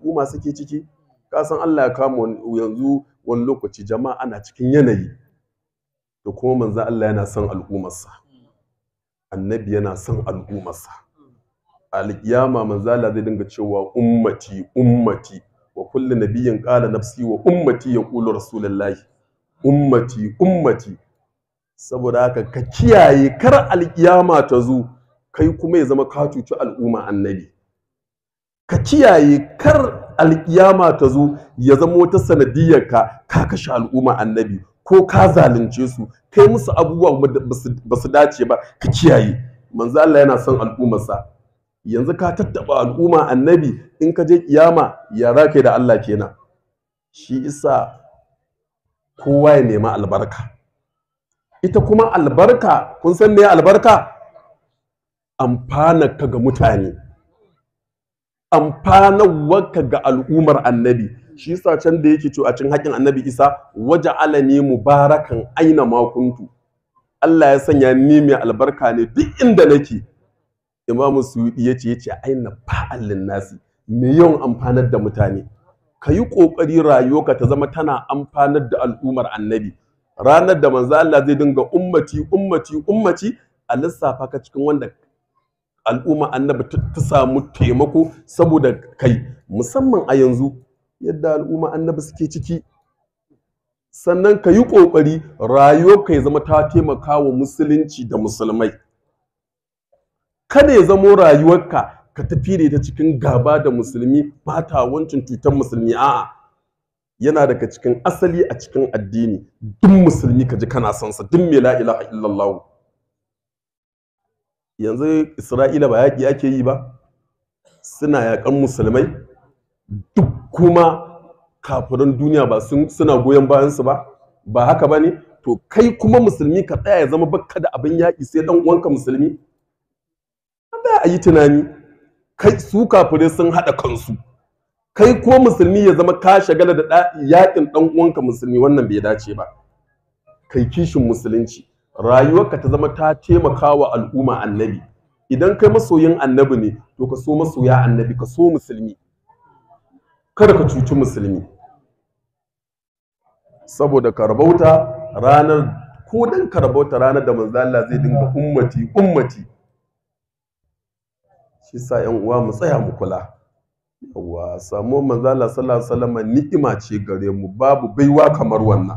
al'umma suke ciki. Ka san Allah ya kama yanzu wani lokaci jama'a ana cikin yanayi da kuma manzo Allah yana son al'ummarsa. Annabi yana son al'ummarsa. Alƙiyama manzo Allah zai dinga cewa ummati ummati, wa kullu nabiyyin qala nafsi wa ummati yaqulu rasulullahi, ummati ummati. Saboda haka ka kiyaye kar alƙiyama ta zo kai kuma ya zama ka cuci al'umma annabi. Ka kiyaye kar alƙiyama ta zo ya zama wata sanadiyar ka kashe al'umma annabi ko ka zalunce su, kai musu abubuwa ba su dace ba. Ka kiyaye. Manzo Allah yana son al'ummarsa. Yanzu ka tattaba al'umma annabi, in ka je kiyama ya rake da Allah kenan. Shi isa kowa ya nemi albarka. Ita kuma albarka, kun san me albarka? Amfanarka ga mutane, amfanarwarka ga al'ummar annabi. Shi yasa can da yake cewa a cikin haƙin annabi Isa, waja'alani mubarakan aina ma kuntu. Allah ya sanya ni mai albarka ne duk inda nake. Imamu Suyuti yace aina fa'alin nasi, me yawan amfanar da mutane. Ka yi ƙoƙari rayuwarka ta zama tana amfanar da al'ummar annabi. Ranar da manzo Allah zai dinga ummati ummati ummati, a lissafa ka cikin wanda al'umma annabi ta samu taimako saboda kai, musamman a yanzu yadda al'umma annabi suke ciki. Sannan ka yi ƙoƙari rayuwarka ya zama ta taimaka wa musulunci da musulmai. Kada ya zamo rayuwarka ka tafi da ita cikin gaba da musulmi, ba ta wancan cutar musulmi. A'a, yana daga cikin asali a cikin addini, duk musulmi ka ji kana son sa, duk mai la ilaha illallah. Yanzu Isra'ila ba yaƙi ake yi ba, suna yaƙan musulmai, duk kuma kafiran duniya ba suna goyon bayansu ba, ba haka ba ne? To kai kuma musulmi ka tsaya ya zama bakka da abin yaƙi sai ɗan uwanka musulmi. Kada a yi tunani, kai su kafirai sun haɗa kansu, kai ko musulmi ya zama ka shagala da yaƙin ɗan uwanka musulmi, wannan bai dace ba. Kai kishin musulunci, rayuwarka ta zama ta taimaka wa al'umma annabi. Idan kai masoyin annabi ne, to ka so masoya annabi, ka so musulmi, kada ka cuci musulmi. Saboda ka rabauta ranar, ko dan ka rabauta ranar da manzo Allah zai dinga ummati ummati. Shi sa ƴan uwa mu tsaya mu kula. Yawwa, samu manzo Allah sallallahu alaihi wasallam ni'ima ce gare mu, babu baiwa kamar wannan.